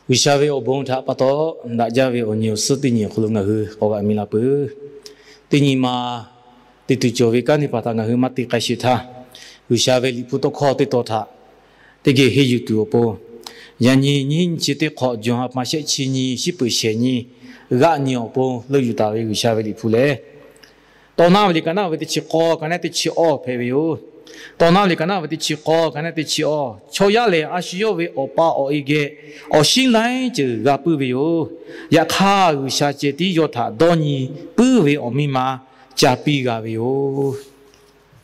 G'uiˬsha ve awˬ bon htaꞈ pa taw, daꞈ jaˇ ve awˬ nyi awˬ suhˉ teˇ nyi awˬ hk'aw lo ngaˬ hui k'awꞈ g'aꞈ mi la peuˬ. Teˇ nyi ma te tuˬ cawˬ ve kanˉ teˇ hpaˍ htaꞈ ngaˬ hui maˇ te k'ai sheˍ htaˇ, G'uiˬsha ve Liꞈ hpu tawˇ hkawˇ teˇ tawn htaꞈ teˇ geh henˇ yuˬ tuˬ awˬ pon, yaꞈ nyi nyiˇ hinˉ nyiˇ chi teˇ hk'awꞈ, June ha pa shehˆ chi nyi, shiˉ peuˍ shehˍ nyi, g'aˆ nyi awˬ pon leuˆ yuˬ taˍ ve G'uiˬsha ve Liꞈ hpu lehˬ, Tawˇ naˉ ve liꞈ ka naˉ ve teˇ chi k'awˇ, ka naˉ teˇ chi awˇ hpehꞈ ve yoˬ. Tawˇ naˉ ve liꞈ ka naˉ ve teˇ chi k'awˇ, ka naˉ teˇ chi awˇ. Chaw yaˇ lehˬ, a shu yawˇ ve awˬ pa awˬ e geh awˬ shinˉ laiˉ ceuˬ g'a puiˉ ve yoˬ. Yaꞈ hk'aˇ, G'uiˬsha ceh tiˉ yawˇ htaꞈ dawˇ nyi puiˉ ve awˬ miˇ ma ca piˇ g'a ve yoˬ.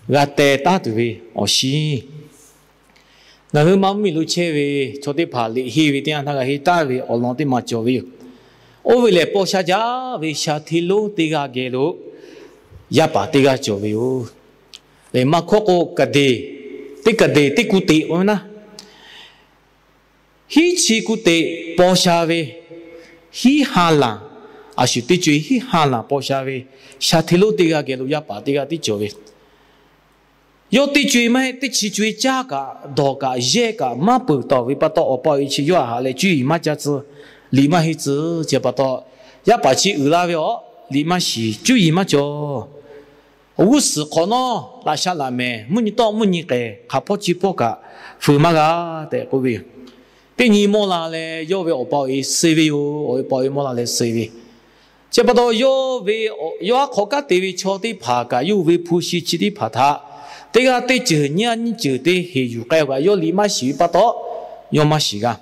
G'a teh taˉ tuˬ ve awˬ shinˉ. Ngaˬ hui ma mvuhˇmiˬ lo chehˇ ve chaw teˇ hpaˍ liꞈ henˇ ve teˇ yanˇ htaˇ g'a henˇ taˍ ve awˬ lawn teˇ ma cawˬ ve yoˬ. Oˇ ve lehˬ, paw sha jaˇ ve sha hteˇ lonˉ teˇ g'aˇ geh lo yaˇ paˍ teˇ g'aˇ cawˬ ve yoˬ. Lehˬ, maˇ hkawˇ k'o, kaˍ deˬ, teˇ kaˍ deˬ teˇ kuˬ teꞈ k'o naˉ, hiˉ chi kuˬ teꞈ paw sha ve, hiˉ ha lanˍ, a shu teˇ co-e hiˉ ha lanˍ paw sha ve sha hteˇ lonˉ teˇ g'aˇ geh lo yaˇ paˍ teˇ g'aˇ tiˉ cawˬ ve. Yawˇ teˇ co-e maˇ heˆ, teˇ chi co-e caˇ kaꞈ dawˬ kaꞈ yehˇ kaꞈ maˇ peuˬ tawˍ ve pa taw, awˬ pa awˬ e chi yawˇ htaꞈ haꞈ leh cuˇ yiˍ maˇ ca tcuh, liꞈ maˇ henˇ tcuh. Chi pa taw, yaˇ paˍ chi uiˍ la ve awˬ liꞈ maˇ shiˍ, cuˇ yiˍ maˇ cawˬ. Awˬ g'uˇ suhˍ hk'awꞈ nawˉ laꞈ sha laꞈ mehˍ, mvuhˇ nyi tawˆ mvuhˇ nyi k'ehˬ, hk'aˬ hpawˇ chi hpawˇ kaꞈ fuiˍ maˇ g'a tehꞈ k'oˆ ve yoˬ. Teˇ nyi mawˇ la leh yawˇ ve awˬ pa awˬ e suh ve yoˬ. Awˬ pa awˬ e mawˇ la leh suh ve. Chi pa taw, yawˇ ve, yawˇ aˉ hk'awꞈ kanˉ te ve chaw teˇ hpaˍ kaꞈ yawˇ ve hpu shi chi teˇ hpaˍ htaꞈ teˇ g'aˇ teˇ ceuˬ nyiˇ g'aˇ nyiˇ ceuˬ te heˍ yuˬ k'ai kaꞈ, yawˇ liꞈ maˇ shiˍ ve pa taw, yawˇ maˇ shiˍ g'a.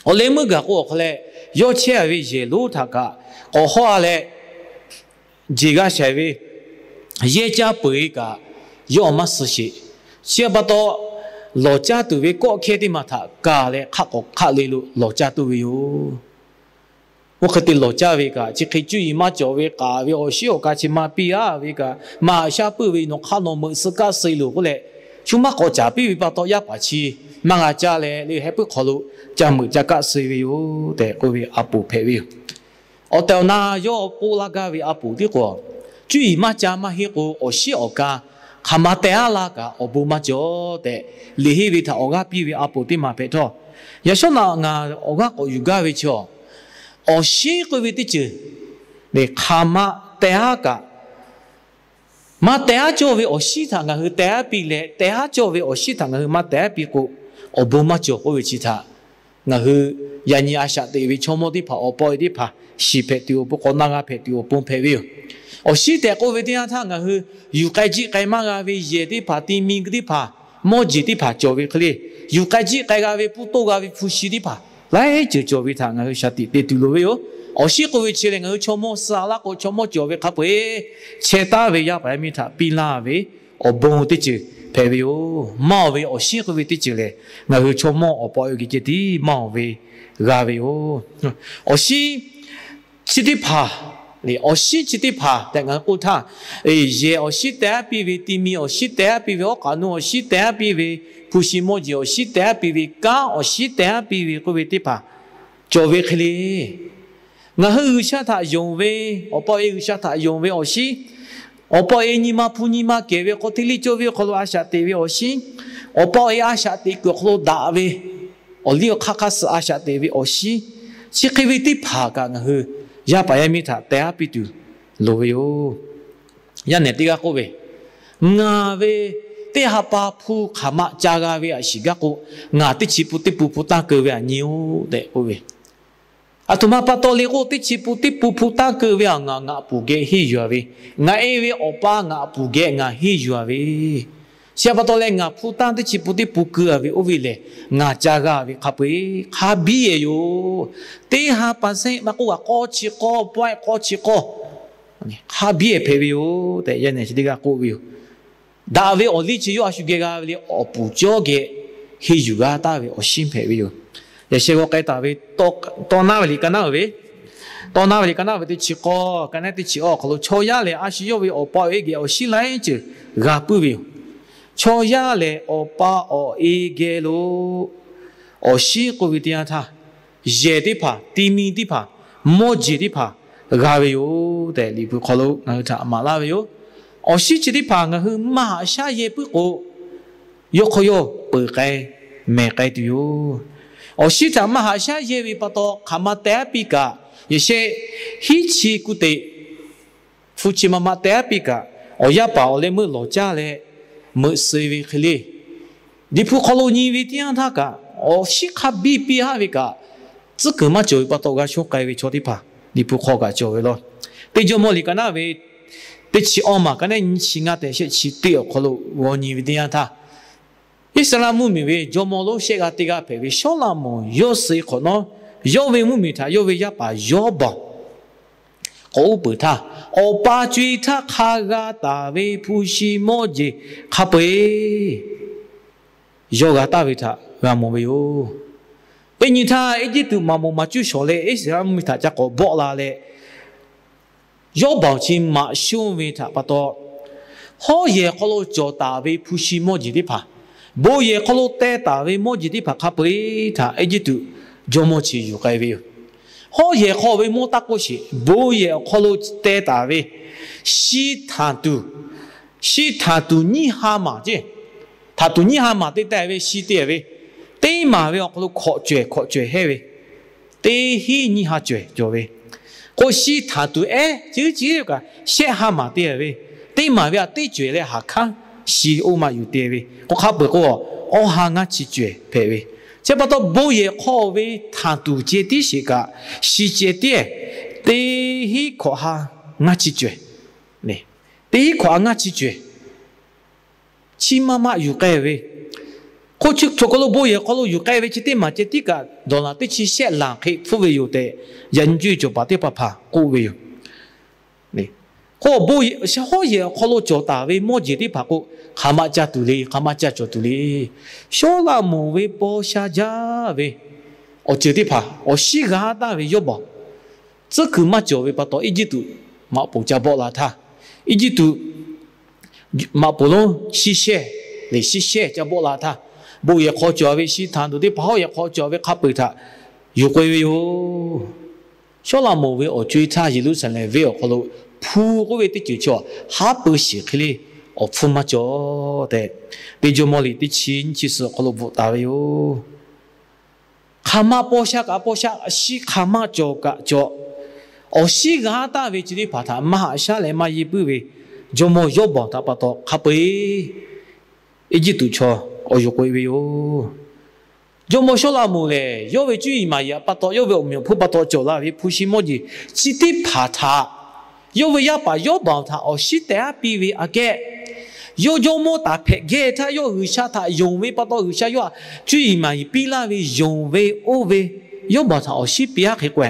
Awˬ leh meuˇ gaˬ k'o, awˬ hk'aw leh yawˇ chehˇ ve yehˬ lonˉ htaꞈ kaꞈ k'awꞈ hawˉ a leh, jeˬ g'a shaiˍ ve yehˇ caˇ peuˬ e kaꞈ, yawˇ maˇ suh sheˍ. Chi pa taw, lawˬ caˇ tuˬ ve kawˆ hkehˇ teˇ maˬ htaꞈ kaˬ leh hk'aˆ k'awꞈ hk'aˆ le lo lawˬ caˇ tuˬ ve yoˬ. Oˇ hk'e te lawˬ caˇ ve kaꞈ, chi hk'e cuˇ yiˍ maˇ cawˬ ve k'aˍ ve awˬ shinˉ awˬ ka chi maˇ piˇ a ve kaꞈ, maˇ shaˉ puiˉ ve nawˬ hk'aˇ nawˬ meuꞈ suh kaˆ suh e loˬ k'oˆ leh, shu maˇ k'awꞈ caˍ piˇ ve pa taw, yaˇ paˍ chi maˇ g'a caˇ leh, le heh puiˉ hk'aw lo ca meuꞈ ca kaˆ suh e ve yoˬ tehꞈ k'oˆ ve a poˍ hpehꞈ ve yoˬ. Awˬ tehˬ awˬ na yawˇ k'oˆ laˇ gaˇ ve a poˍ tiˉ k'o, cuˇ yiˍ maˇ ca maˇ henˇ k'o, awˬ shinˉ awˬ ka hk'aˬ ma teh aˉ la kaꞈ awˬ bon maˇ cawˬ tehꞈ, liꞈ henˇ ve htaꞈ awˬ g'aˇ piˇ ve a poˍ teˇ maˬ hpehꞈ htawˇ, yaꞈ shawˉ naꞈ ngaˬ awˬ g'aˇ k'awꞈ yuˬ gaˇ ve chaw, awˬ shinˉ k'oˆ ve teˇ ceuˬ lehˬ, hk'aˬ ma teh aˉ kaꞈ, maˇ teh aˉ cawˇ ve awˬ shinˉ htaꞈ ngaˬ hui teh aˉ piˇ leh, teh aˉ cawˇ ve awˬ shinˉ htaꞈ ngaˬ hui maˇ teh aˉ piˇ k'o, awˬ bon maˇ cawˬ k'oˆ ve chi htaꞈ ngaˬ hui yaꞈ nyi a shaꞈ teꞈ ve chaw mawˇ teˇ hpaˍ, awˬ pa awˬ e teˇ hpaˍ shiˍ hpehꞈ tuˬ awˬ pon, k'awꞈ na g'a hpehꞈ tuˬ awˬ pon hpehꞈ ve yoˬ. Awˬ shinˉ tehꞈ k'oˆ ve teˇ yanˇ htaˇ, ngaˬ hui yuˬ k'ai jiˆ k'ai maˇ g'a ve yehˬ teˇ hpaˍ, ti mi teˇ hpaˍ, mawˇ jeˬ teˇ hpaˍ cawˬ ve hk'e le, yuˬ k'ai jiˆ k'ai g'a ve, pfuhˇ toˇ g'a ve hpu shi teˇ hpaˍ laiˉ ceuˬ cawˬ ve htaꞈ ngaˬ hui shaˍ tiꞈ te tuˬ loˍ ve yoˬ. Awˬ shinˉ k'oˆ ve chi lehˬ, ngaˬ hui chaw mawˇ suh a laˇ k'o, chaw mawˇ cawˬ ve hk'a peu-eˬ chehˇ taˍ ve yaˇ paˍ yaˇ miˇ htaꞈ piˇ laˇ ve awˬ bon teˇ ceuˬ hpehꞈ ve yoˬ. Maˇ oˬ ve awˬ shinˉ k'oˆ ve teˇ ceuˬ lehˬ, ngaˬ hui chaw mawˇ awˬ pa awˬ e geh ceh tiˉ maˇ oˬ ve g'a ve yoˬ. Awˬ shinˉ chi teˇ hpaˍ, awˬ shinˉ chi teˇ hpaˍ tehꞈ ngaˬ hui k'oˆ htaˇ, yehˬ awˬ shinˉ teh aˉ piˇ ve, ti mi awˬ shinˉ teh aˉ piˇ ve, awˉ k'aꞈ nu awˬ shinˉ teh aˉ piˇ ve, hpu shi mawˇ jeˬ awˬ shinˉ teh aˉ piˇ ve, kanˉ awˬ shinˉ teh aˉ piˇ ve k'oˆ ve teˇ hpaˍ cawˬ ve hk'e le. Ngaˬ hui G'uiˬsha htaꞈ yonˍ ve, awˬ pa awˬ e G'uiˬsha htaꞈ yonˍ ve awˬ shinˉ, awˬ pa awˬ e nyi ma hpu nyi ma kehˬ ve hk'aw, hteˇ liˇ cawˇ ve hk'aw lo a shaꞈ teꞈ ve awˬ shinˉ, awˬ pa awˬ e a shaꞈ teꞈ kuiˬ awˬ hk'aw lo daꞈ ve, awˬ liˇ awˬ hk'aˇ hk'aˇ suh a shaꞈ teꞈ ve awˬ shinˉ, chi hk'e ve teˇ hpaˍ kaꞈ ngaˬ hui yaˇ paˍ yaˇ miˇ htaꞈ teh aˉ piˇ tuˬ loˍ ve yoˬ. Yaˇ nehˬ teˇ g'aˇ k'oˆ ve, ngaˬ ve teˇ ha pa hpu hk'aˬ ma ca g'a ve aꞈ shiˍ gaˇ k'o, ngaˬ teˇ chi pun teˇ pun hpu tanˇ keu ve aꞈ nyi-oˬ tehꞈ k'oˆ ve. Aˬ htoꞈ ma pa taw le k'o, teˇ chi pun teˇ pun hpu tanˇ keu ve aꞈ ngaˬ ngaˬ puˍ geh henˇ yuˬ a ve, ngaˬ e ve awˬ pa ngaˬ puˍ geh ngaˬ henˇ yuˬ a ve, chi pa taw leh ngaˬ hpu tanˇ teˇ chi pun teˇ pun keu a ve oˇ ve lehˬ, ngaˬ ca g'a ve hk'a peu-eˬ hk'a biˇ e yoˬ. Teˇ ha pa sehˆ maˇ k'oˆ, k'awˇ chi k'awˇ, pawehˆ k'awˇ chi k'awˇ, hk'a biˇ e hpehꞈ ve yoˬ tehꞈ yaˇ nehˬ chi teˇ g'aˇ k'oˆ ve yoˬ. Daꞈ ve awˬ liˇ chi yawˇ a shu geh g'a ve le, awˬ puˍ cawˇ geh henˇ yuˬ g'a taˍ ve awˬ shinˉ hpehꞈ ve yoˬ. Yaꞈ sheh g'aw k'ai taˍ ve, tawˇ naˉ ve liꞈ ka naˉ ve, tawˇ naˉ ve liꞈ ka naˉ ve teˇ chi k'awˇ, ka naˉ teˇ chi awˇ awˬ hk'aw lo, chaw yaˇ lehˬ, a shu yawˇ ve awˬ pa awˬ e geh awˬ shinˉ laiˉ ceuˬ g'a puiˉ ve yoˬ. Chaw yaˇ lehˬ, awˬ pa awˬ e geh lo awˬ shinˉ k'oˆ ve teˇ yanˇ htaˇ, yehˬ teˇ hpaˍ, ti mi teˇ hpaˍ, mawˇ jeˬ teˇ hpaˍ g'a ve yoˬ tehꞈ, Liꞈ hpu hk'aw lo ngaˬ hui htaꞈ maˍ laˇ ve yoˬ. Awˬ shinˉ chi teˇ hpaˍ ngaˬ hui maˇ haꞈ shaˉ yehˇ puiˉ k'o, yawˇ hk'aw yawˇ peuˬ k'ai mehˬ k'ai tuˬ yoˬ. Awˬ shiˉ htaꞈ maˇ haꞈ shaˉ yehˇ ve pa taw, hk'aˬ ma teh aˉ piˇ kaꞈ, yehˬ shehˆ hiˉ chi kuˬ teꞈ hpu chi ma ma teh aˉ piˇ kaꞈ, awˬ yaˇ paˍ awˬ leh meuˇ lawˬ caˇ leh meuꞈ suh ve hk'e le. Liꞈ hpu hk'aw lo nyi ve teˇ yanˇ htaˇ kaꞈ, awˬ shiˉ hk'a biˇ piˇ haˆ ve kaꞈ, tcuhˉ kuiˬ maˇ cawˬ ve pa taw g'a shonˇ k'ai ve chaw teˇ hpaˍ Liꞈ hpu hk'aw kaꞈ cawˬ ve law. Teˇ Jawˇmawˇ liꞈ ka naˉ ve teˇ chi awˇ maˬ ka naˉ nyi chi ngaˇ tehꞈ shehˆ chi teˇ awˬ hk'aw lo g'aw nyi ve teˇ yanˇ htaˇ, Iˉsaˍreˍlaˆ mvuhˇmiˬ ve jawˇmawˇ lonˉ shehˆ g'aˇ teˇ g'aˇ hpehꞈ ve Sawˉlaꞈmonˍ yawˇ suh hk'awꞈ nawˉ, yawˇ ve mvuhˇmiˬ htaꞈ yawˇ ve yaˇ paˍ Yawˇbawˬ k'awꞈ uˉ peunˍ htaˇ, awˬ pa co-e htaˇ hk'a g'a taˍ ve hpu shi mawˇ jeˬ hk'a peu-eˬ yawˇ g'a taˍ ve htaꞈ g'a mawˬ ve yoˬ. Teˇ nyi htaˇ, Eˇjiˇtuꞈ maꞈ moˍ maˍ cuˇ shawˍ leh Iˉsaˍreˍlaˆ mvuhˇmiˬ htaꞈ ca k'awꞈ bawˆ la leh, Yawˇbawˬ chi maꞈ shonˇ ve htaꞈ pa taw, hawˉ yehˬ hk'aw lo cawˬ taˍ ve hpu shi mawˇ jeˬ teˇ hpaˍ, bon yehˬ hk'aw lo teh taˍ ve mawˇ jeˬ teˇ hpaˍ hk'a peu-eˬ htaꞈ Eˇjiˇtuꞈ jawˇmawˇ chi yuˬ k'ai ve yoˬ. Hawˉ yehˬ hk'aw ve mawˇ taˇ k'oˆ sheˍ, bon yehˬ awˬ hk'aw lo teh taˍ ve shi htanˍ tuˬ, shi htanˍ tuˬ nyiˇ ha maˬ ceˇ, htanˍ tuˬ nyiˇ ha maˬ te teh ve shi te ve, teˇ maˬ ve awˬ hk'aw lo hkawꞈ cawehˬ hkawꞈ cawehˬ hehˇ ve, teˇ hinˉ nyiˇ ha cawehˬ cawˬ ve, k'o shi htanˍ tuˬ ehˉ ceuˉ ceuˉ kaꞈ shehˆ ha maˬ te ve, teˇ maˬ ve aꞈ teˇ cawehˬ leh haˍ hkanˉ shi oˇ ma yuˬ te ve, k'o hk'a peu-eˬ k'o, awˇ ha ngaˇ chi cawehˬ hpehꞈ ve. Chi pa taw, bon yehˬ hk'aw ve htanˍ tuˬ ceh tiˉ sheˍ kaꞈ, shi ceh tiˉ, teˇ hinˉ hkawꞈ ha ngaˇ chi cawehˬ, teˇ hinˉ hkawꞈ ha ngaˇ chi cawehˬ, chi ma ma yuˬ k'ai ve. Hk'o, chaw hk'aw lo bon yehˬ hk'aw lo yuˬ k'ai ve chi teˇ maˬ ceh tiˉ kaꞈ, dawˬ laˬ teˇ chi shehˆ laˬ hk'e hpfuhˆ ve yoˬ tehꞈ, yaꞈ nyi cuˇ cawˬ paˍ teˇ hpaˍ hpaˍ k'oˆ ve yoˬ. K'o, hawˉ yehˬ awˬ hk'aw lo cawˬ taˍ ve mawˇ jeˬ teˇ hpaˍ k'o, hk'aˬ ma ca tuˬ le, hk'aˬ ma ca cawˬ tuˬ le. Sawˉlaꞈmonˍ ve paw sha jaˇ ve awˬ ceuˬ teˇ hpaˍ, awˬ shiˉ g'a taˍ ve Yawˇbawˬ tcuhˉ kuiˬ maˇ cawˬ ve pa taw, Eˇjiˇtuꞈ maꞈ poˍ ca bawˆ la htaˇ, Eˇjiˇtuꞈ maꞈ poˍ lonˉ shiˉ shehˇ, lehˬ shiˉ shehˇ ca bawˆ la htaˇ, bon yehˬ hk'aw cawˬ ve shi htanˍ tuˬ teˇ hpaˍ hawˉ yehˬ hk'aw cawˬ ve hk'a peu-eˬ htaꞈ yuˬ k'ai ve yoˬ. Sawˉlaꞈmonˍ ve awˬ co-e htaˇ Yeˍruˆsaˍlehnˍ venˇ awˬ hk'aw lo hpu k'oˆ ve teˇ ceuˬ chaw haˉ pui shiˍ hk'e le awˬ hpfuhˇ maˇ cawˬ tehꞈ, Teˇ Jawˇmawˇ liꞈ teˇ chi nyiˇ chi suhˍ awˬ hk'aw lo bvuhꞈ taˍ ve yoˬ. Hk'aˬ ma paw sha kaꞈ paw sha, shi hk'aˬ ma cawˬ kaꞈ cawˬ, awˬ shiˉ g'a taˍ ve chi teˇ hpaˍ htaꞈ maˇ haꞈ shaˉ leh maˇ yeˇ puiˉ ve jawˇmawˇ Yawˇbawˬ htaꞈ pa taw hk'a peu-eˬ Eˇjiˇtuꞈ chaw awˬ yuˬ k'oꞈ-e ve yoˬ. Jawˇmawˇ Sawˉlaꞈmonˍ lehˬ, yawˇ ve cuˇ yiˍ maˍ yiˍ pa taw, yawˇ ve awˬ meꞈ awˬ hponˇ pa taw cawˬ la ve hpu shi mawˇ jeˬ chi teˇ hpaˍ htaꞈ, yawˇ ve yaˇ paˍ Yawˇbawˬ htaꞈ awˬ shiˉ teh aˉ piˇ ve aꞈ kehˉ, yawˇ jawˇmawˇ taˍ hpehꞈ geh htaˇ yawˇ G'uiˬsha htaꞈ yonˍ ve pa taw, G'uiˬsha yawˇ htaꞈ cuˇ yiˍ maˍ yiˍ piˇ laˇ ve yonˍ ve oˇ ve Yawˇbawˬ htaꞈ awˬ shiˉ piˇ aˉ hk'e k'o,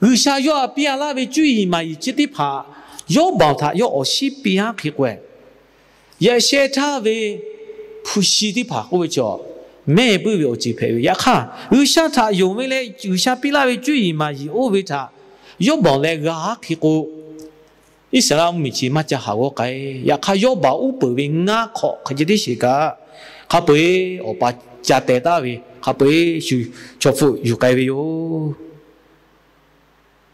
G'uiˬsha yawˇ htaꞈ piˇ laˇ ve cuˇ yiˍ maˍ yiˍ chi teˇ hpaˍ Yawˇbawˬ htaꞈ yawˇ awˬ shiˉ piˇ aˉ hk'e k'o, yehˬ shehˇ htaˇ ve hpu shi teˇ hpaˍ k'oˆ ve chaw mehˇ puiˉ ve awˬ ceuˬ hpehꞈ ve. Yaꞈ hk'aˇ, G'uiˬsha htaꞈ yonˍ ve leh G'uiˬsha piˇ laˇ ve cuˇ yiˍ maˍ yiˍ oˇ ve htaꞈ Yawˇbawˬ leh g'a aˉ hk'e k'o, Iˉsaˍreˍlaˆ mvuhˇmiˬ chi maˇ ca haˍ g'awˇ k'ai. Yaꞈ hk'aˇ, Yawˇbawˬ uˉ peunˍ ve ngaˇ hk'awꞈ hk'a ceh teˇ sheˍ kaꞈ, hk'a peu-eˬ awˬ pa ca teh taˍ ve, hk'a peu-eˬ shu chaw hpfuhˆ yuˬ k'ai ve yoˬ.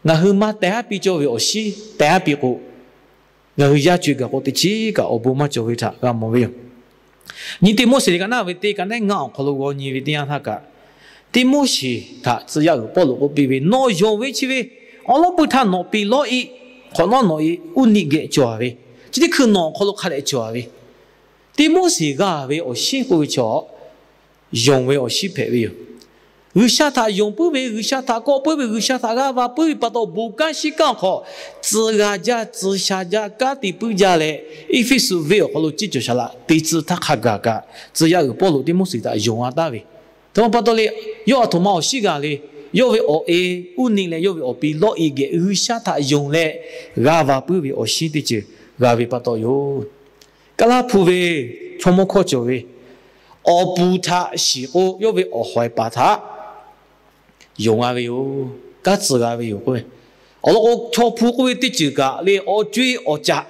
Ngaˬ hui maˇ teh aˉ piˇ cawˇ ve awˬ shiˉ teh aˉ piˇ k'o, ngaˬ hui yaˇ co-e gaˬ k'o teꞈ chiˉ kaꞈ awˬ bon maˇ cawˬ ve htaꞈ g'a mawˬ ve yoˬ. Nyi Tiˆmoˉseˍ liꞈ ka naˉ ve teˇ ka naˉ ngaˇ awˬ hk'aw lo g'aw nyi ve teˇ yanˇ htaˇ kaꞈ, Tiˆmoˉseˍ htaꞈ tcuh yaˇ uiˍ Pawˇluꞈ k'oˆ piˇ ve, Nawˬ yonˍ ve chi ve awˉ lawˉ puiˇ htaˇ nawˬ piˍ lawˇ-e, hk'awꞈ nawˉ nawˬ-e uˉ niˆ geh cawˬ ve, chi teˇ hkui nawˬ awˬ hk'aw lo hk'a dehꞈ cawˬ ve. Tiˆmoˉseˍ g'a ve awˬ shiˉ k'oˆ ve chaw, yonˍ ve awˬ shiˉ hpehꞈ ve yoˬ. G'uiˬsha htaꞈ yonˍ puiˉ ve, G'uiˬsha htaꞈ kawˆ puiˉ ve, G'uiˬsha htaꞈ g'aˇ va puiˉ ve pa taw, bon kanˉ shiˉ kanˉ awˬ hk'aw tcuh g'a jaˇ, tcuh sha jaˇ, kanˉ te puiˉ jaˇ leh, Eˇfeˇsuꞈ venˇ awˬ hk'aw lo ciˇ cawˬ shaˍ laꞈ te tcuh htaˇ hk'a gaˬ kaꞈ, tcuh yaˇ uiˍ Pawˇluꞈ Tiˆmoˉseˍ htaꞈ yonˍ a taˍ ve. Htoꞈ ma pa taw le, yawˇ aˬ htoꞈ ma awˬ shiˉ g'a le, yawˇ ve awˬ e uˉ niˆ leh yawˇ ve awˬ pi lawˇ-e geh G'uiˬsha htaꞈ yonˍ leh g'aˇ va puiˉ ve awˬ shiˉ teˇ ceuˬ g'a ve pa taw yoˬ. Kaˇlaˇhpu ve chaw mawˇ hkawˇ cawˬ ve, awˬ puˍ htaꞈ shiˍ k'o yawˇ ve awˬ hawˍ paˍ htaꞈ yonˍ g'a ve yoˬ, kanˉ tcuh g'a ve yoˬ k'oˆ ve. Awˬ lawn k'o, chaw hpu k'oˆ ve teˇ ceuˬ kaꞈ le, awˬ co-e awˬ caꞈ,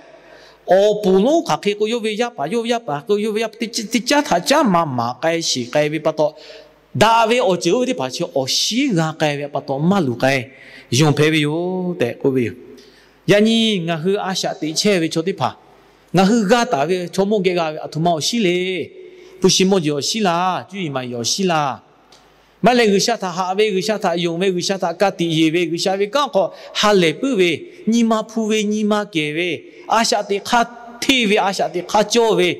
awˬ puˍ lonˉ hk'aˬ hk'e k'o, yawˇ ve yaˇ paˍ, yawˇ ve yaˇ paˍ k'o, yawˇ ve yaˇ paˍ teˇ caˉ htaꞈ caˉ ma maˍ k'ai shiˍ k'ai ve pa taw, daꞈ ve awˬ ceuˬ oˇ ve teˇ hpaˍ chi awˬ shiˉ g'a k'ai ve pa taw maˇ luˬ k'ai, yonˍ hpehꞈ ve yoˬ tehꞈ k'oˆ ve yoˬ. Yaꞈ nyi ngaˬ hui a shaꞈ teꞈ chehˇ ve chaw teˇ hpaˍ, ngaˬ hui g'a taˍ ve chaw mawˇ geh g'a ve aˬ htoꞈ ma awˬ shiˉ le. Hpu shi mawˇ jeˬ awˬ shiˉ laˇ, cuˇ yiˍ maˍ yiˍ awˬ shiˉ laˇ. Maˇ heˆ leh G'uiˬsha htaꞈ haꞈ ve, G'uiˬsha htaꞈ yonˍ ve, G'uiˬsha htaꞈ ka tiꞈ yeˬ ve, G'uiˬsha ve kanˉ hk'aw ha lehˬ puiˉ ve, nyi ma hpu ve, nyi ma kehˬ ve, a shaꞈ teꞈ hk'aˇ hteˇ ve, a shaꞈ teꞈ hk'aˇ cawˇ ve,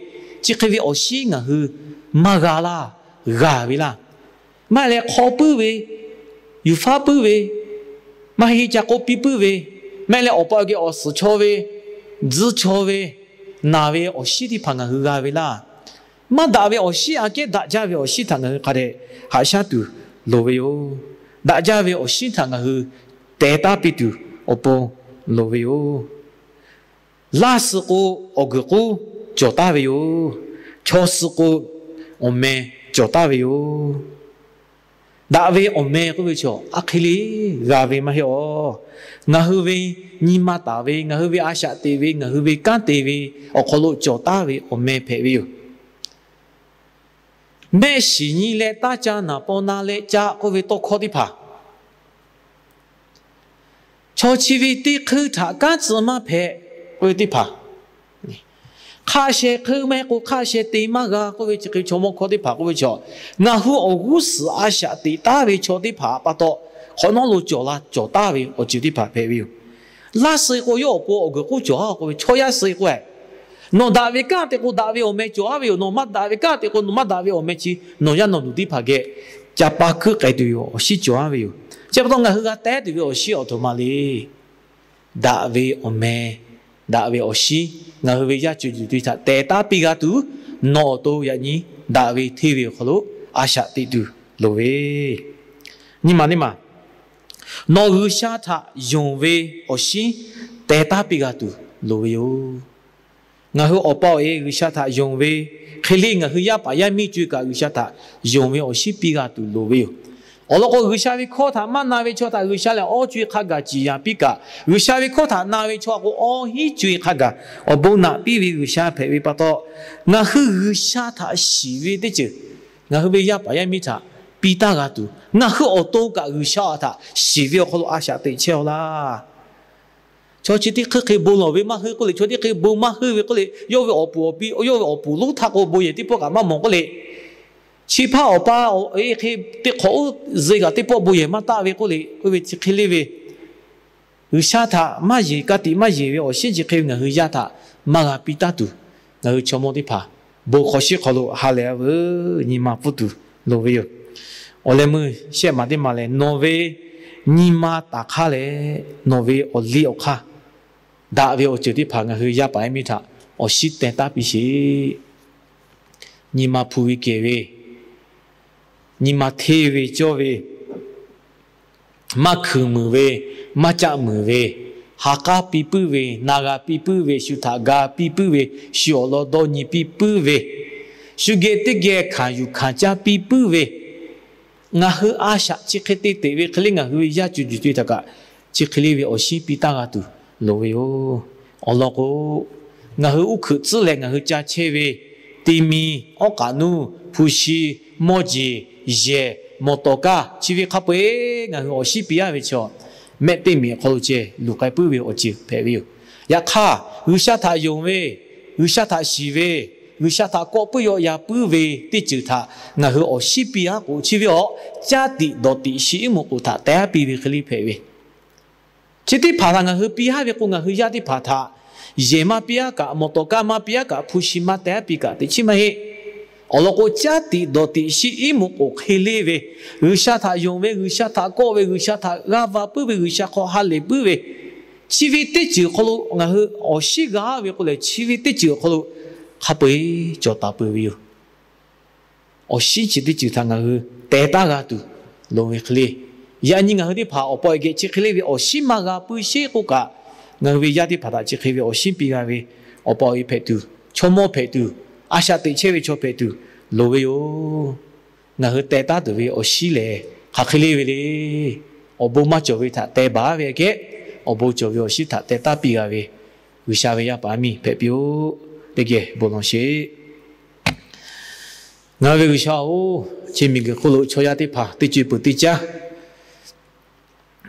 chi hk'e ve awˬ shinˉ ngaˬ hui maˇ g'a laˇ, g'a ve laˇ. Maˇ heˆ leh hk'aw puiˉ ve, yuˬ faˉ puiˉ ve, maˇ heˆ ca k'oˆ piˇ puiˉ ve, maˇ heˆ leh awˬ pa awˬ geh awˬ suhˍ chaw ve, tzuhˇ chaw ve, naˬ ve awˬ shinˉ teˇ hpaˍ ngaˬ hui g'a ve laˇ. Maˇ daꞈ ve awˬ shinˉ aꞈ kehˉ daꞈ jaˇ ve awˬ shinˉ htaꞈ ngaˬ hui hk'a dehꞈ haꞈ shaˉ tuˬ loˍ ve yoˬ. Daꞈ jaˇ ve awˬ shinˉ htaꞈ ngaˬ hui teh taˉ piˇ tuˬ awˬ pon loˍ ve yoˬ. Laˇ suh k'o, awˬ guiˬ k'uˉ cawˬ taˍ ve yoˬ. Chaw suh k'o, awˬ meh cawˬ taˍ ve yoˬ. Daꞈ ve awˬ meh k'oˆ ve chaw aˬ hk'e le g'a ve maˇ heˆ awˬ. Ngaˬ hui ve nyi ma taˍ ve, ngaˬ hui ve a shaꞈ teꞈ ve, ngaˬ hui ve kanˉ te ve awˬ hk'aw lo cawˬ taˍ ve awˬ meh hpehꞈ ve yoˬ. Mehˆ shiˍ nyi leh taˇ ca naˍ paw na leh ca k'oˆ ve tawˇ hkawˇ teˇ hpaˍ, chaw chi ve teˇ hk'euˇ htaꞈ kanˉ tcuh maˇ hpehꞈ k'oˆ ve teˇ hpaˍ, hk'aˆ sheh hk'euˇ maˇ heˆ k'o hk'aˆ sheh te maˇ g'a k'oˆ ve chi hk'e chaw mawˇ hkawˇ teˇ hpaˍ k'oˆ ve chaw, ngaˬ hui awˬ g'uˇ suhˍ a shaꞈ teꞈ taˍ ve chaw teˇ hpaˍ pa taw, hk'awꞈ nawˉ lo cawˬ la cawˬ taˍ ve awˬ ceuˬ teˇ hpaˍ hpehꞈ ve yoˬ. Laˇ suh k'o yawˇ awˬ pon awˬ guiˬ k'uˉ cawˬ a k'oˆ ve, chaw yaˇ suh k'o, nawˬ daꞈ ve kanˉ te k'o daꞈ ve awˬ meh cawˬ a ve yoˬ. Nawˬ maˇ daꞈ ve kanˉ te k'o nawˬ maˇ daꞈ ve awˬ meh chi nawˬ yaˇ nawˬ duˬ teˇ hpaˍ geh ca pa kuiˉ k'ai tuˬ yoˬ. Awˬ shinˉ cawˬ a ve yoˬ. Chi pa taw ngaˬ hui g'a teh tuˬ ve awˬ shinˉ awˬ htoꞈ ma le. Daꞈ ve awˬ meh, daꞈ ve awˬ shinˉ ngaˬ hui ve yaˇ ceuˬ yuˬ tuˬ htaꞈ teh taˉ piˇ g'a tuˬ, nawˬ awˬ to yaꞈ nyi daꞈ ve hteˇ ve awˬ hk'aw lo a shaꞈ teꞈ tuˬ loˍ ve, nyi ma teˇ maˬ nawˬ G'uiˬsha htaꞈ yonˍ ve awˬ shinˉ teh taˉ piˇ g'a tuˬ loˍ ve yoˬ. Ngaˬ hui awˬ pa awˬ e G'uiˬsha htaꞈ yonˍ ve hk'e le, ngaˬ hui yaˇ paˍ yaˇ miˇ co e kaꞈ G'uiˬsha htaꞈ yonˍ ve awˬ shinˉ piˇ g'a tuˬ loˍ ve yoˬ. Awˬ lawn k'o, G'uiˬsha ve hkawˇ htaꞈ maˇ na ve chaw htaꞈ G'uiˬsha lehˬ awˇ co e hk'a gaˬ ciˍ yanˍ piˇ kaꞈ, G'uiˬsha ve hkawˇ htaꞈ na ve chaw k'o awˇ hinˉ co e hk'a gaˬ awˬ bon naꞈ piˇ ve G'uiˬsha hpehꞈ ve pa taw, ngaˬ hui G'uiˬsha htaꞈ shiˍ ve teˇ ceuˬ ngaˬ hui ve yaˇ paˍ yaˇ miˇ htaꞈ piˇ taˇ g'a tuˬ, ngaˬ hui awˬ to kaꞈ G'uiˬsha htaꞈ shiˍ ve awˬ hk'aw lo a shaꞈ teꞈ chehˇ-aw laˇ. Chaw chi teˇ hk'euˇ hk'e bon lawˬ ve maˇ heuˆ k'oˆ le, chaw teˇ hk'e bon maˇ heuˆ ve k'oˆ le, yawˇ ve awˬ puˍ awˬ pi, yawˇ ve awˬ puˍ lonˉ htaˇ k'o bon yehˬ teˇ pawˆ kaꞈ maˇ mawˬ k'oˆ le. Chi hpaˇ awˬ pa awˬ e hk'e teˇ hk'awꞈ oˇ ze kaꞈ teˇ pawˆ bon yehˬ maˇ taˆ ve k'oˆ le, oˇ ve chi hk'e le ve G'uiˬsha htaꞈ maˇ yeˬ, ka tiꞈ maˇ yeˬ ve awˬ shinˉ chi hk'e ve ngaˬ hui yaˇ htaꞈ maˇ g'a piˇ taˇ tuˬ, ngaˬ hui chaw mawˇ teˇ hpaˍ bon hk'aw shinˉ hk'aw lo ha lehˬ a veuˬ nyi ma pfuhˇ tuˬ loˍ ve yoˬ. Awˬ leh meuˇ shehˆ maˬ teˇ maˬ lehˬ, nawˬ ve nyi ma taˍ hk'aˇ leh nawˬ ve awˬ liˇ awˬ hk'aˇ daꞈ ve awˬ ceuˬ teˇ hpaˍ ngaˬ hui yaˇ paˍ yaˇ miˇ htaꞈ awˬ shinˉ teh taˉ piˇ sheˍ. Nyi ma hpu ve kehˬ ve, nyi ma hteˇ ve cawˇ ve, maˇ hkuiˬ muiˬ ve, maˇ caˆ muiˬ ve, ha k'aˉ piˇ puiˉ ve, na g'a piˇ puiˉ ve, shu htaꞈ ga piˇ puiˉ ve, shu awˬ lawn dawˇ nyi piˇ puiˉ ve, shu geh teˇ geh hkanˍ yuˬ hkanˍ caˇ piˇ puiˉ ve, ngaˬ hui a shaꞈ chi hk'e te teꞈ ve hk'e le ngaˬ hui ve yaˇ co e co e htaꞈ kaꞈ chi hk'e le ve awˬ shinˉ piˇ taˇ g'a tuˬ loˍ ve yoˬ. Awˬ lawn k'o, ngaˬ hui uˉ hkuiꞈ tcuhˉ leh ngaˬ hui ca chehˇ ve teˇ miˇ, awˉ k'aꞈ nuˇ, hpu shi, mawˇ jeˬ, yehˬ, mawˬ tawˍ kaˇ chi ve hk'a peu-eˬ ngaˬ hui awˬ shinˉ piˇ aˇ ve chaw, mehˆ teˇ miˬ awˬ hk'aw lo ceh luˬ k'ai puiˉ ve awˬ ceuˬ hpehꞈ ve yoˬ. Yaꞈ hk'aˇ, G'uiˬsha htaꞈ yonˍ ve, G'uiˬsha htaꞈ shiˍ ve, G'uiˬsha htaꞈ kawˆ puiˉ yaw ya puiˉ ve teˇ ceuˬ htaꞈ ngaˬ hui awˬ shinˉ piˇ aˉ k'o, chi ve awˬ caˇ tiꞈ dawˬ tiꞈ shi iˉ muꞈ k'oˍ htaꞈ teh aˉ piˇ ve hk'e le hpehꞈ ve. Chi teˇ hpaˍ htaꞈ ngaˬ hui piˇ aˉ ve k'o, ngaˬ hui yaˇ teˇ hpaˍ htaꞈ yehˬ maˇ piˇ aˉ kaꞈ, mawˬ tawˍ kaˇ maˇ piˇ aˉ kaꞈ, hpu shi maˇ teh aˉ piˇ kaꞈ teꞈ chiˉ maˇ heˆ. Awˬ lawn k'o, caˇ tiꞈ dawˬ tiꞈ shi iˉ muꞈ k'oˍ hk'e le ve, G'uiˬsha htaꞈ yonˍ ve, G'uiˬsha htaꞈ kawˆ ve, G'uiˬsha htaꞈ g'aˇ va puiˉ ve, G'uiˬsha hk'aw ha lehˬ puiˉ ve, chi ve teˇ ceuˬ awˬ hk'aw lo ngaˬ hui awˬ shinˉ g'a ve k'o lehˬ, chi ve teˇ ceuˬ awˬ hk'aw lo hk'a peu-eˬ cawˬ taˍ peuˬ ve yoˬ. Awˬ shinˉ chi teˇ ceuˬ htaꞈ ngaˬ hui teh taˉ g'a tuˬ loˍ ve hk'e le, yaꞈ nyi ngaˬ hui teˇ hpaˍ awˬ pa awˬ geh chi hk'e le ve awˬ shinˉ maˇ g'a puiˉ sheˉ k'oˆ kaꞈ, ngaˬ hui ve yaˇ teˇ hpaˍ htaꞈ chi hk'e ve awˬ shinˉ piˇ g'a ve awˬ pa awˬ e hpehꞈ tuˬ, chaw mawˇ hpehꞈ tuˬ, a shaꞈ teꞈ chehˇ ve chaw hpehꞈ tuˬ loˍ ve yoˬ. Ngaˬ hui teh taˉ tuˬ ve awˬ shinˉ lehˬ, hk'aˬ hk'e le ve le. Awˬ bon maˇ cawˬ ve htaꞈ teh baˬ ve aꞈ kehˉ, awˬ bon cawˬ ve awˬ shinˉ htaꞈ teh taˉ piˇ g'a ve G'uiˬsha ve yaˇ paˍ yaˇ miˇ hpehꞈ piˇ-oˆ. Teˇ geh bon lawˬ sheˍ. Ngaˬ hui ve G'uiˬsha-oˬ, chi miˬguiˬ hk'oˆ lo chaw yaˇ teˇ hpaˍ teˇ co e peuˬ teˇ caˉ,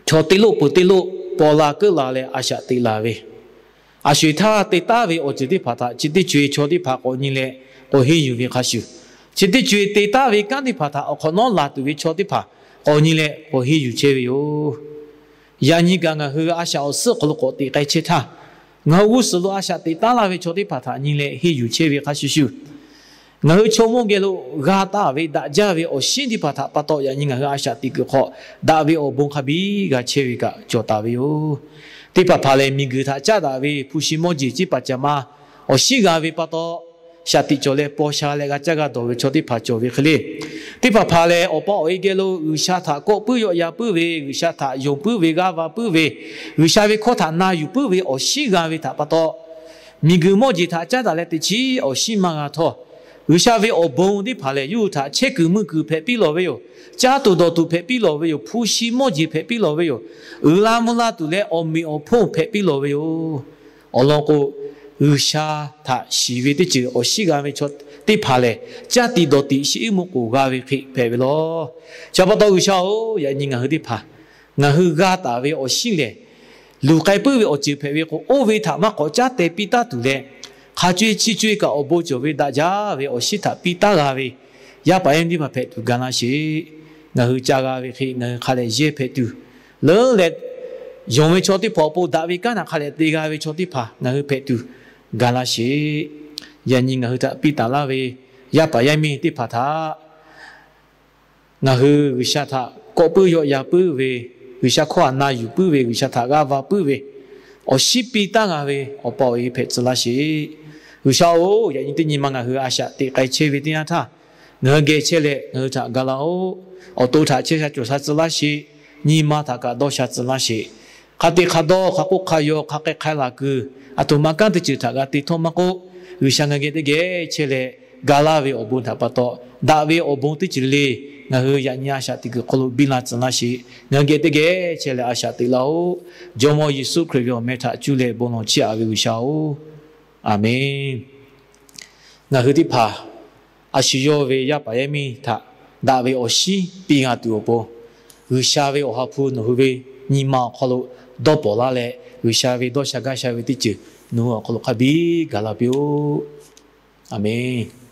chaw teˇ loˆ peuˬ teˇ loˆ paw la keuˆ la leh a shaꞈ teꞈ la ve, a sho-eˬ htaˇ te taˉ ve awˬ ceuˬ teˇ hpaˍ htaꞈ chi teˇ co e chaw teˇ hpaˍ k'awꞈ nyi leh k'awꞈ henˇ yuˬ ve hk'a shuˍ, Chi teˇ co-e te taˉ ve kanˉ teˇ hpaˍ htaꞈ awˬ hk'awꞈ nawˉ laˬ tuˬ ve chaw teˇ hpaˍ k'awꞈ nyi leh k'awꞈ henˇ yuˬ chehˇ ve yoˬ. Yaꞈ nyi kaꞈ ngaˬ hui a shaꞈ awˬ suhˉ awˬ hk'aw lo k'awꞈ teꞈ k'ai chehˇ htaˇ, ngaˬ hui g'uˇ suhˍ lo a shaꞈ teꞈ taˉ laˇ ve chaw teˇ hpaˍ htaꞈ nyi leh henˇ yuˬ chehˇ ve hk'a shuˍ shuˍ, ngaˬ hui chaw mawˇ geh lo g'a taˍ ve daꞈ jaˇ ve awˬ shinˉ teˇ hpaˍ htaꞈ pa taw yaꞈ nyi ngaˬ hui a shaꞈ teꞈ kuiˬ hk'aw daꞈ ve awˬ bon hk'a biˇ g'a chehˇ ve kaꞈ cawˬ taˍ ve yoˬ. Teˇ hpaˍ hpaˍ lehˬ, miˬguiˬ htaꞈ caˉ daꞈ ve hpu shi mawˇ jeˬ ciˉ paˍ caˍ ma awˬ shinˉ g'a ve pa taw, shaꞈ teꞈ cawˬ leh paw sha leh g'a caˇ g'a dawˬ ve chaw teˇ hpaˍ cawˬ ve hk'e le. Teˇ hpaˍ hpaˍ lehˬ, awˬ pa awˬ e geh lo G'uiˬsha htaꞈ kawˆ puiˉ yawˆ yan puiˉ ve, G'uiˬsha htaꞈ yonˍ puiˉ ve, g'aˇ va puiˉ ve, G'uiˬsha ve hkawˇ htaꞈ na yuˬ puiˉ ve awˬ shinˉ g'a ve htaꞈ pa taw, miˬguiˬ mawˇ jeˬ htaꞈ caˉ daꞈ leh teꞈ chiˉ awˬ shinˉ maˇ g'a htawˇ, G'uiˬsha ve awˬ bon teˇ hpaˍ lehˬ, yawˇ hui htaꞈ chehˇ kuiˬ meuˇ kuiˬ hpehꞈ piˇ lawˬ ve yoˬ. Caˇ tuˬ dawˬ tuˬ hpehꞈ piˇ lawˬ ve yoˬ. Hpu shi mawˇ jeˬ hpehꞈ piˇ lawˬ ve yoˬ. Uiˍ la mvuh la tuˬ leh awˬ meꞈ awˬ hponˇ hpehꞈ piˇ lawˬ ve yoˬ. Awˬ lawn k'o, G'uiˬsha htaꞈ shiˍ ve teˇ ceuˬ awˬ shinˉ g'a ve chaw teˇ hpaˍ lehˬ, caˇ tiꞈ dawˬ tiꞈ shi iˉ mvuhˇ k'oˍ g'a ve hk'e hpehꞈ ve law. Chi pa taw G'uiˬsha-oˬ, yaꞈ nyi ngaˬ hui teˇ hpaˍ ngaˬ hui g'a taˍ ve awˬ shinˉ lehˬ, luˬ k'ai puiˉ ve awˬ ceuˬ hpehꞈ ve k'o, oˇ ve htaꞈ maˇ k'awꞈ caˉ teh piˇ taˉ tuˬ leh, hk'a co-e chi co-e kaꞈ awˬ bon cawˬ ve daꞈ jaˇ ve awˬ shinˉ htaꞈ piˇ taˉ g'a ve yaˇ paˍ yaˇ miˇ teˇ hpaˍ hpehꞈ tuˬ ga laˇ sheˍ. Ngaˬ hui ca g'a ve hk'e ngaˬ hui hk'a lehˬ yehˇ hpehꞈ tuˬ, leuˉ leh yonˍ ve chaw teˇ hpaˍ awˬ pon daꞈ ve kanˉ htaꞈ hk'a lehˬ te g'a ve chaw teˇ hpaˍ ngaˬ hui hpehꞈ tuˬ ga laˇ sheˍ. Yaꞈ nyi ngaˬ hui htaꞈ piˇ taˍ laˇ ve yaˇ paˍ yaˇ miˇ teˇ hpaˍ htaꞈ ngaˬ hui G'uiˬsha htaꞈ kawˆ puiˉ yawˆ yan puiˉ ve, G'uiˬsha hkawˇ htaꞈ na yuˬ puiˉ ve, G'uiˬsha htaꞈ g'aˇ va puiˉ ve awˬ shinˉ piˇ taˉ g'a ve awˬ pa awˬ e hpehꞈ tcuh laˇ sheˍ. G'uiˬsha-oˬ, yaꞈ nyi teˇ nyi ma ngaˬ hui a shaꞈ teꞈ k'ai chehˇ ve teˇ yanˇ htaˇ, ngaˬ hui geh chehˇ leh ngaˬ hui htaꞈ ga laˇ-oˆ. Awˬ to htaꞈ chehˇ sha cawˬ sha tcuh laˇ sheˍ. Nyi ma htaꞈ kaꞈ dawˇ sha tcuh laˇ sheˍ. Hk'a te hk'a dawˇ, hk'a k'oˆ hk'a yaw, hk'a k'ai hk'a laˬ kuiˬ, aˬ htoꞈ ma kanˉ teˇ ceuˬ htaꞈ g'a te htawˇ maˇ k'oˆ, G'uiˬsha ngaˬ geh teˇ geh chehˇ leh ga laˇ ve awˬ bon htaꞈ pa taw, daꞈ ve awˬ bon teˇ ceuˬ le le ngaˬ hui yaꞈ nyi a shaꞈ teꞈ kuiˬ hk'aw lo biˇ la tcuh laˇ sheˍ. Ngaˬ hui geh teˇ geh chehˇ leh a shaꞈ teꞈ laˇ-oˆ. Jawˇmawˇ Yeˍsuˆ Hkriꞈ ve awˬ meh htaꞈ cuˇ leh bon lawˬ chiˇ aꞈ ve G'uiˬsha-oˬ, Aˍmenˇ. Ngaˬ hui teˇ hpaˍ a shu yawˇ ve yaˇ paˍ yaˇ miˇ htaꞈ daꞈ ve awˬ shinˉ piˇ g'a tuˬ awˬ pon, G'uiˬsha ve Awˬ ha hpu nawˬ hui ve nyi ma awˬ hk'aw lo dawˇ pawˍ laˇ leh, G'uiˬsha ve dawˇ sha gaˇ sha ve teˇ ceuˬ nawˬ hui awˬ hk'aw lo hk'a biˇ gaˬ la piˇ-oˆ. Aˍmenˇ.